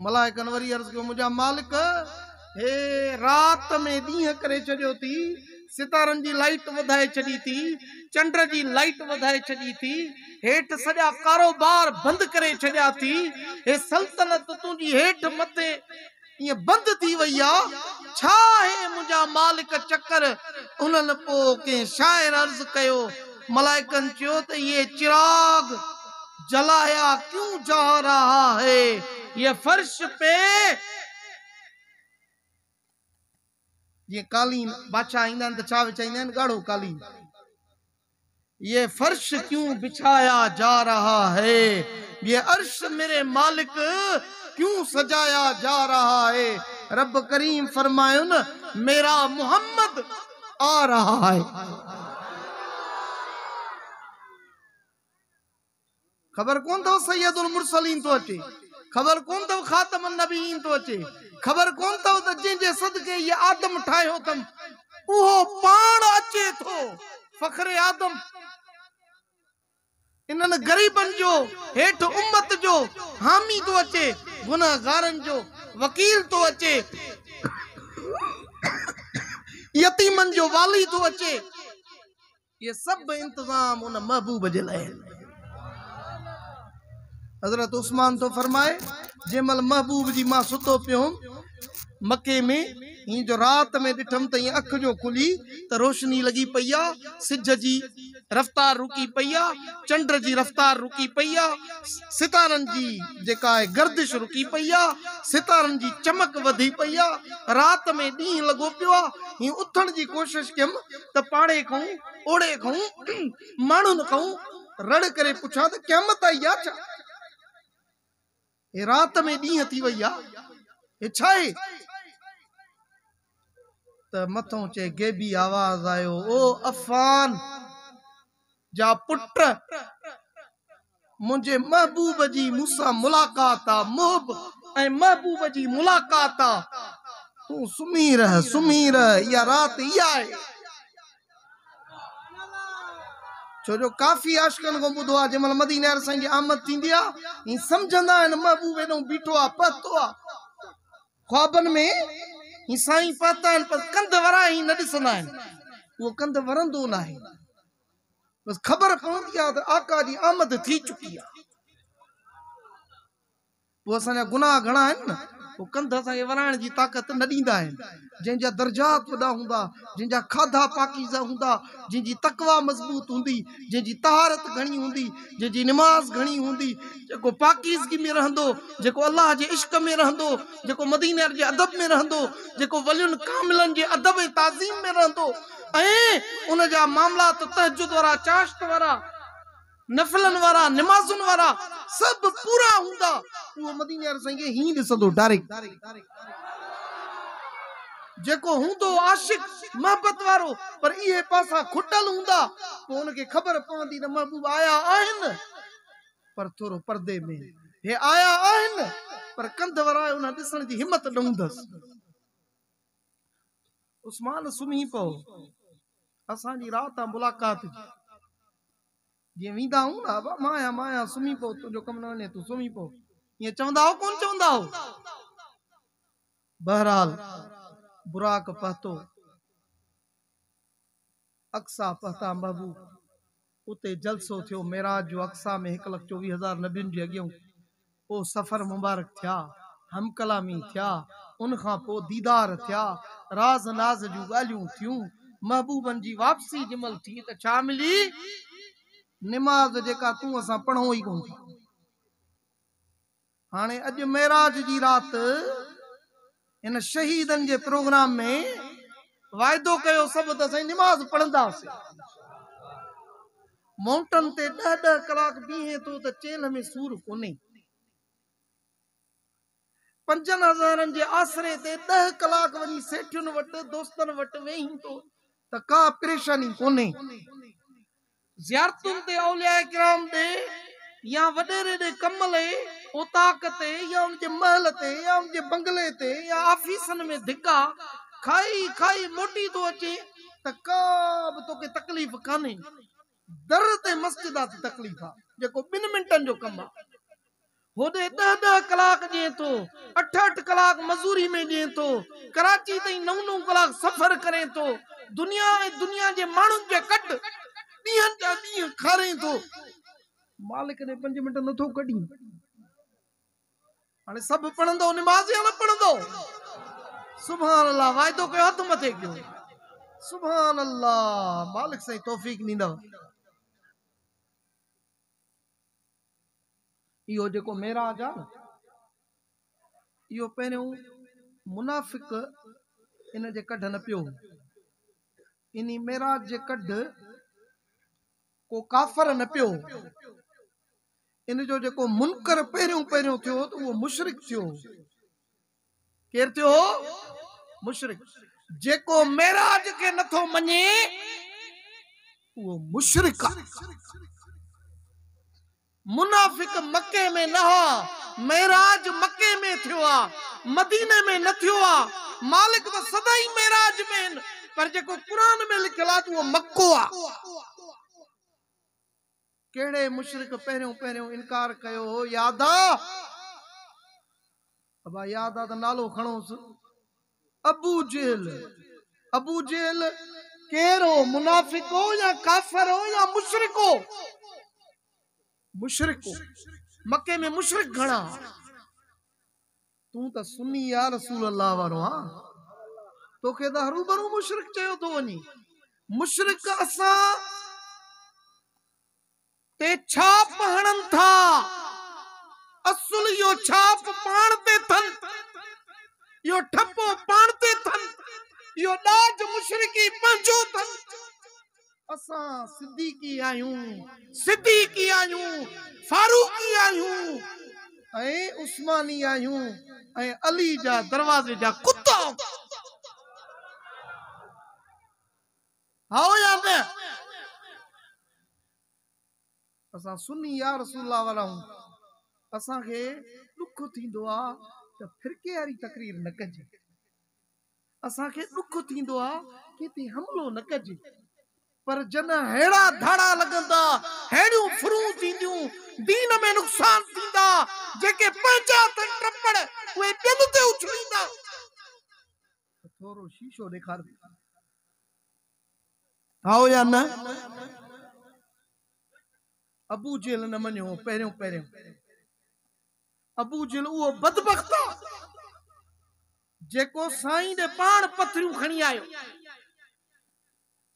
ملائڪن وري عرض ڪيو، منهنجا مالڪ! هي رات ۾ ڏينهن ڪري ڇڏيو ٿي، ستارن جي لائيٽ وڌائي ڇڏي ٿي، چنڊ جي لائيٽ وڌائي ڇڏي ٿي، هيٺ سڄا ڪاروبار بند ڪري ڇڏيا ٿي، هي سلطنت تنهنجي هيٺ مٿي ائين بند ٿي وئي آ، ڇا آهي منهنجا مالڪ چڪر؟ انهن پوء ڪنهن شاعر عرض ڪيو، ملائڪن چيو ته يي چراغ جلايا ڪيون جا رها هي، يي فرش پي. جيئن قالين بادشاهه ايندا آهن ته ڇا وڇائيندا آهن؟ ڳاڙهو قالين. يي فرش ڪيون بڇايا جا رها هي، يي عرش ميري مالڪ ڪيون سجايا جا رها هي، رب ڪريم فرمايو نه ميرا محمد آ رها هي. خبر ڪونه اٿو سيد المرسلين ٿو اچي، خبر ڪونه اٿو خاتم النبيين ٿو اچي، خبر ڪونه اٿو ته جنهن جي صدقي هي آدم ٺاهيو اٿم اهو پاڻ اچي ٿو، فخر آدم انهن غريبن جو هيٺ امت جو حامي ٿو اچي، گنهگارن جو وڪيل ٿو اچي، يتيمن جو والي ٿو اچي. اهي سڀ انتظام ان محبوب جي لاء آهن. حضرت عثمان ٿو فرمائي، جنهن مهل محبوب جي مان ستو پيو هوم مڪي ۾، هيئن جو رات ۾ ڏٺم ته هيئن اک جو کلي ته روشني لڳي پئي آ، سج جي رفتار رڪي پئي آ، چنڊ جي رفتار رڪي پئي آ، ستارن جي جيڪا آهي گردش رڪي پئي آ، ستارن جي چمڪ وڌي پئي آ، رات ۾ ڏينهن لڳو پيو آ، هيئن اٿڻ جي ڪوشش ڪيم ته پاڙي کئون، اوڙي کئون، ماڻهن کئون رڙ ڪري پڇان ته قيامت آئي آ ڇا؟ هي رات ۾ ڏينهن ٿي وئي آ، هي ڇا آهي؟ ته مٿئون چئي غيبي آواز آيو، او عفان جا پٽ! منهنجي محبوب جي مون سان ملاقات آ، محب ۽ محبوب جي ملاقات آ، تون سمهي رهه، سمهي رهه، اها رات اها آهي. ڇو جو ڪافي عاشقن کان ٻڌو آ، جنهن مهل مديني واري سائين جي آمد ٿيندي آ، هي سمجهندا آهن محبوب هيڏانهن بيٺو آ، پهتو آ. خوابن ۾ هي سائين پهتا آهن، پر ڪنڌ ورائي هي نه ڏسندا آهن. اهو ڪنڌ ورندو ناهي. بس خبر پوندي آ ته آقا جي آمد ٿي چڪي آ. پوء اسان جا گناهه گهڻا آهن نه، پوء ڪنڌ اسان کي ورائڻ جي طاقت نه ڏيندا آهن. جنهن جا درجات وڏا هوندا، جنهن جا کاڌا پاڪيزه هوندا، جنهن جي تقويٰ مضبوط هوندي، جنهن جي طهارت گهڻي هوندي، جنهن جي نماز گهڻي هوندي، جيڪو پاڪيزگي ۾ رهندو، جيڪو الله جي عشق ۾ رهندو، جيڪو مديني جي ادب ۾ رهندو، جيڪو ولين ڪاملن جي ادب ۽ تعظيم ۾ رهندو، ۽ ان جا معاملات تهجد وارا، چاشت وارا، نفلن وارا، نمازن وارا سڀ پورا هوندا، اهو مديني واري سائين کي هيئن ڏسندو ڊائريڪٽ. جيڪو هوندو عاشق محبت وارو پر اهي پاسا کٽل هوندا، پوء ان کي خبر پوندي ته محبوب آيا آهن پر ٿورو پردي ۾، هي آيا آهن پر ڪنڌ ورائي انهن ڏسڻ جي همت نه هوندس. عثمان سمهي پئو، اسان جي رات آ ملاقات جي. جيئن ويندا آهيون نه ابا مان آهيان مان آهيان سمهي پئو تنهنجو ڪم نه وڃي تون سمهي پئو ائين چوندا هو ڪونه چوندا هو. بهرحال براق پهتو، اقصيٰ پهتا محبوب، اتي جلسو ٿيو معراج جو اقصيٰ ۾ هڪ لک چوويهه هزار نبين جي اڳيئون پوء سفر مبارڪ ٿيا، هم ڪلامي ٿيا، ان کان پوء ديدار ٿيا، راز ناز جون ڳالهيون ٿيون، محبوبن جي واپسي جنهن مهل ٿي ته ڇا ملي؟ نماز جيڪا تون اسان پڙهون ئي ڪونه ٿا. هاڻي اڄ معراج جي رات هن شهيدن جي پروگرام ۾ واعدو ڪيو سڀ ته سائين نماز پڙهنداسين. مائونٽن تي ڏهه ڏهه ڪلاڪ بيهين ٿو ته چيلهه ۾ سور ڪونهي. پنجن هزارن جي آسري تي ڏهه ڪلاڪ وڃي سيٺين وٽ دوستن وٽ ويهين ٿو ته ڪا پريشاني ڪونهي. زيارتن تي اولياء ڪرام ڏي يا وڏيري ڏي ڪم لئي اوطاق تي يا ان جي محل تي يا ان جي بنگلي تي يا آفيسن ۾ ڌڪا کائي کائي موٽي ٿو اچين ته ڪا به توکي تڪليف ڪانهي. در تي مسجد آ ته تڪليف آ جيڪو ٻن منٽن جو ڪم آ. هوڏي ڏهه ڏهه ڪلاڪ ڏئين ٿو، اٺ اٺ ڪلاڪ مزوري ۾ ڏئين ٿو، ڪراچي تائين نو نو ڪلاڪ سفر ڪرين ٿو، دنيا ۽ دنيا جي ماڻهن جي ڪڍ ڏينهن جا ڏينهن کارين ٿو، مالڪ ڏي پنج منٽ نٿو ڪڍين. هاڻي سڀ پڙهندو نماز يا نه پڙهندو؟ سبحان الله واعدو ڪيو هٿ مٿي ڪيو. سبحان الله مالڪ سائين توفيق ڏيندو. اهو جيڪو معراج آ نه اهو پهريون منافق ان جي ڪڍ نه پيو هو. انهي معراج جي ڪڍ ڪو ڪافر نه پيو هو. ان جو جيڪو منڪر پهريون پهريون ٿيو هو ته اهو مشرڪ ٿيو هو. ڪير ٿيو هو؟ مشرڪ. جيڪو معراج کي نٿو مڃي اهو مشرڪ آهي. منافق مڪي ۾ نه ها، معراج مڪي ۾ ٿيو آ، مديني ۾ نه ٿيو آ. مالڪ ته سدائين معراج ۾ آهن، پر جيڪو قرآن ۾ لکيل آ ته اهو مڪو آ. ڪهڙي مشرڪ پهريون پهريون انڪار ڪيو هو ياد آ؟ ابا ياد آ ته نالو کڻوس. ابو جهل. ابو جهل ڪير هو؟ منافق هو يا ڪافر هو يا مشرڪ هو؟ مشرڪ هو. مڪي ۾ مشرڪ گهڻا ها. تون ته سني يا رسول الله وارو آن. توکي ته هروڀرو مشرڪ چيو ٿو وڃي. مشرڪ اسان تي ڇاپ هڻن ٿا. اصل اهو ڇاپ پاڻ تي ٿن. اهو ٺپو پاڻ تي ٿن. اهو ڏاج مشرڪي پنهنجو ٿن. اسان صديقي آهيون، صديقي آهيون، فاروقي آهيون ۽ عثماني آهيون ۽ علي جا دروازي جا ڪتا آهيون. هائو يا نه؟ اسان سني يا رسول الله وارا آهيون. اسان کي ڏک ٿيندو آ ته فرقي واري تقرير نه ڪجي. اسان کي ڏک ٿيندو آ ڪنهن تي حملو نه ڪجي. پر جڏهن ههڙا ڌاڙا لڳندا، ههڙيون ڦرون ٿينديون، دين ۾ نقصان ٿيندا، جيڪي پنهنجا اٿن ٽپڙ اهي ٻين تي اڇليندا. ته ٿورو شيشو ڏيکار. هائو يا نه؟ ابو جهل نه مڃيو هو پهريون پهريون. ابو جهل اهو بدبخت آ جيڪو سائين ڏي پاڻ پٿريون کڻي آيو.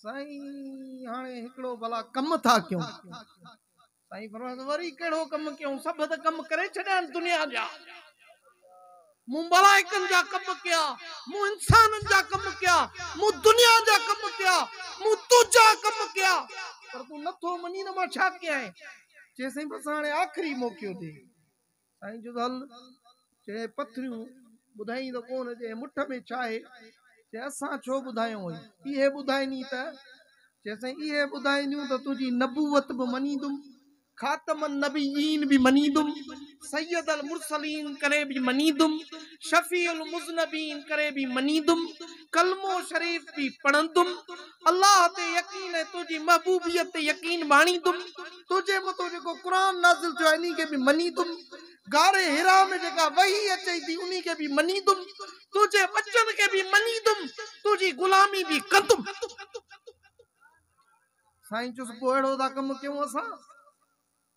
سائين هاڻي هڪڙو ڀلا ڪم ٿا ڪيون. سائين فرمايو ته وري ڪهڙو ڪم ڪيون، سڀ ته ڪم ڪري ڇڏيا آهن دنيا جا. مون ملائڪن جا ڪم ڪيا، مون انسانن جا ڪم ڪيا، مون دنيا جا ڪم ڪيا، مون تنهنجا ڪم ڪيا، پر تون نٿو مڃين ته مان ڇا ڪيائين؟ چيس سائين بس هاڻي آخري موقعو ڏي. سائين چيس هل. چيائين پٿريون ٻڌائين ته ڪونه، چيائين مٺ ۾ ڇا آهي؟ چيائين اسان ڇو ٻڌايون هئي، اهي ٻڌائيني ته؟ چيائين سائين اهي ٻڌائينديون ته تنهنجي نبوت به مڃيندم، خاتم النبيين به مڃيندم، سيد المرسلين ڪري به مڃيندم، شفيع المذنبين ڪري به مڃيندم، ڪلمو شريف به پڙهندم، الله تي يقين ۽ تنهنجي محبوبيت تي يقين به آڻيندم، تنهنجي مٿو جيڪو قرآن نازل ٿيو آهي انهي کي به مڃيندم، غار حرا ۾ جيڪا وحي اچي ٿي انهي کي به مڃيندم، تنهنجي ٻچن کي به مڃيندم، تنهنجي غلامي به ڪندم. سائين چيس پوء اهڙو ٿا ڪم ڪيون اسان؟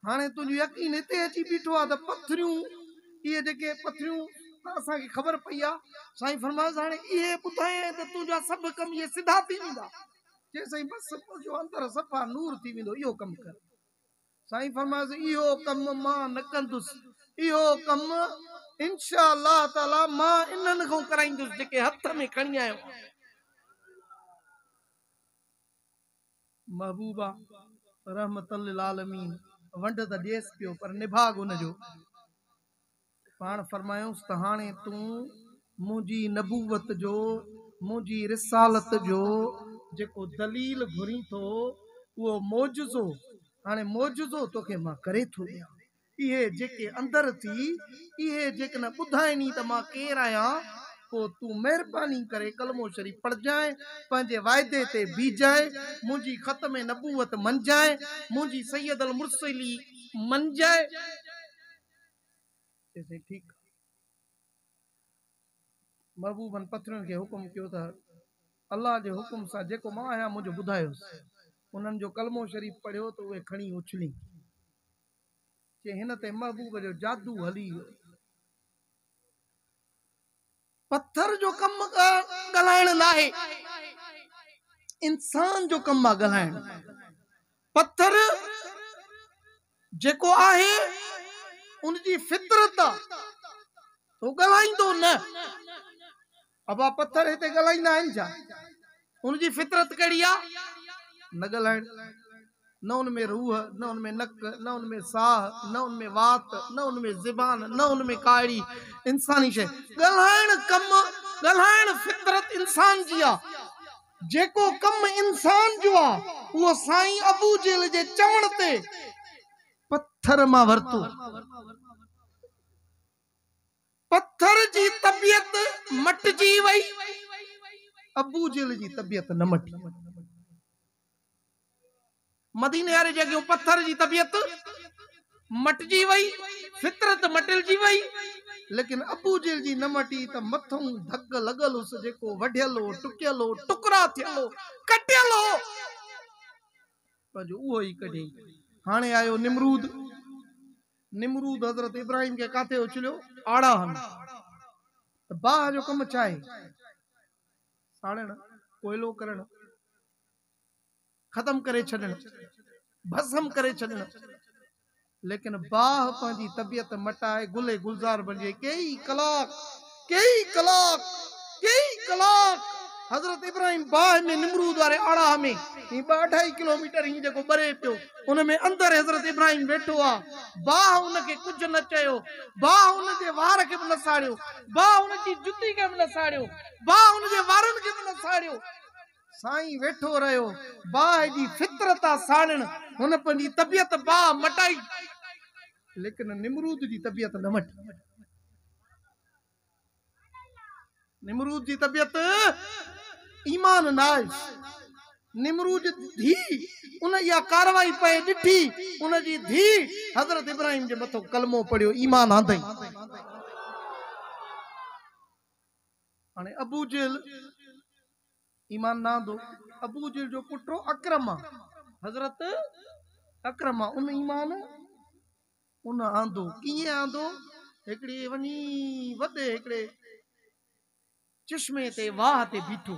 هاڻي تنهنجو يقين هتي اچي بيٺو آهي ته پٿريون اهي جيڪي پٿريون ته اسان کي خبر پئي آهي. سائين فرمايس هاڻي اهي ٻڌايائين ته تنهنجا سڀ ڪم اهي سڌا ٿي ويندا. چيس سائين بس منهنجو اندر صفا نور ٿي ويندو اهو ڪم ڪر. سائين فرمايس اهو ڪم مان نه ڪندس، اهو ڪم انشاء الله تعاليٰ مان انهن کان ڪرائيندس جيڪي هٿ ۾ کڻي آيو آهيان. محبوبا رحمت للعالمين ونڊ ته ڏيس پيو پر نڀاڳ ان جو. پاڻ فرمايائونس ته هاڻي تون منهنجي نبوت جو، منهنجي رسالت جو جيڪو دليل گهرين ٿو اهو معجزو، هاڻي معجزو توکي مان ڪري ٿو ڏيان. اهي جيڪي اندر ٿي، اهي جيڪڏهن ٻڌائيني ته مان ڪير آهيان، پوء تون مهرباني ڪري ڪلمو شريف پڙهجانء، پنهنجي وعدي تي بيهجانء، منهنجي ختم نبوت مڃجانء، منهنجي سيد المرسلين مڃجانء. چيس سائين ٺيڪ آ. محبوبن پٿرن کي حڪم ڪيو ته الله جي حڪم سان جيڪو مان آهيان منهنجو ٻڌايوس. انهن جو ڪلمو شريف پڙهيو ته اهي کڻي اڇلين. چي هن تي محبوب جو جادو هلي ويو. پٿر جو ڪم ڳالهائڻ ناهي، انسان جو ڪم آ ڳالهائڻ. پٿر جيڪو آهي ان جي فطرت آ ته هو ڳالهائيندو نه. ابا پٿر هتي ڳالهائيندا آهن ڇا؟ ان جي فطرت ڪهڙي آ؟ نه ڳالهائڻ. نه ان ۾ روح، نه ان ۾ نڪ، نه ان ۾ ساهه، نه ان ۾ وات، نه ان ۾ زبان، نه ان ۾ ڪا اهڙي انساني شيء. ڳالهائڻ ڪم، ڳالهائڻ فطرت انسان جي آ. جيڪو ڪم انسان جو آ، اهو سائين ابو جهل جي چوڻ تي پٿر مان ورتو. پٿر جي طبيعت مٽجي وئي، ابو جهل جي طبيعت نه مٽي. مديني واري جي اڳيون پٿر جي طبيعت مٽجي وئي، فطرت مٽلجي وئي، ليڪن ابو جهل جي نه مٽي ته مٿئون ڌڪ لڳل هيس جيڪو وڍيل هو، ٽڪيل هو، ٽڪرا ٿيل هو، ڪٽيل هو، پنهنجو اهو ئي ڪڍيائين. هاڻي آيو نمرود. نمرود حضرت ابراهيم کي ڪاٿي اڇليو؟ آڙاهه ۾. ته باهه جو ڪم ڇا آهي؟ ساڙڻ، ڪوئلو ڪرڻ. ختم ڪري ڇڏڻ، ڀسم ڪري ڇڏڻ، ليڪن باهه پنهنجي طبيعت مٽائي گل گلزار بڻجي وئي. ڪيئي ڪلاڪ، ڪيئي ڪلاڪ، ڪيئي ڪلاڪ حضرت ابراهيم باهه ۾ نمرود واري آڙاهه ۾ هي ٻه اڍائي ڪلوميٽر هي جيڪو ٻري پيو ان ۾ اندر حضرت ابراهيم ويٺو آ، باهه ان کي ڪجهه نه چيو، باهه ان جي وار کي به نه ساڙيو، باهه ان جي جتي کي به نه ساڙيو، باهه ان جي وارن کي به نه ساڙيو. سائين ويٺو رهيو. باهه جي فطرت آ ساڙڻ. هن پنهنجي طبيعت باهه مٽائي. ليڪن نمرود جي طبيعت نه مٽي. نمرود جي طبيعت ايمان نه آيس. نمرود جي ڌيء ان اها ڪارروائي پئي ڏٺي. ان جي ڌيء حضرت ابراهيم جي مٿو ڪلمو پڙهيو ايمان آندئين. هاڻي ابو جهل ايمان نه آندو. ابو جهل جو پٽ هو عڪرمه، حضرت عڪرمه ان ايمان ان آندو. ڪيئن آندو؟ هڪڙي وڃي وڏي هڪڙي چشمي تي واهه تي بيٺو.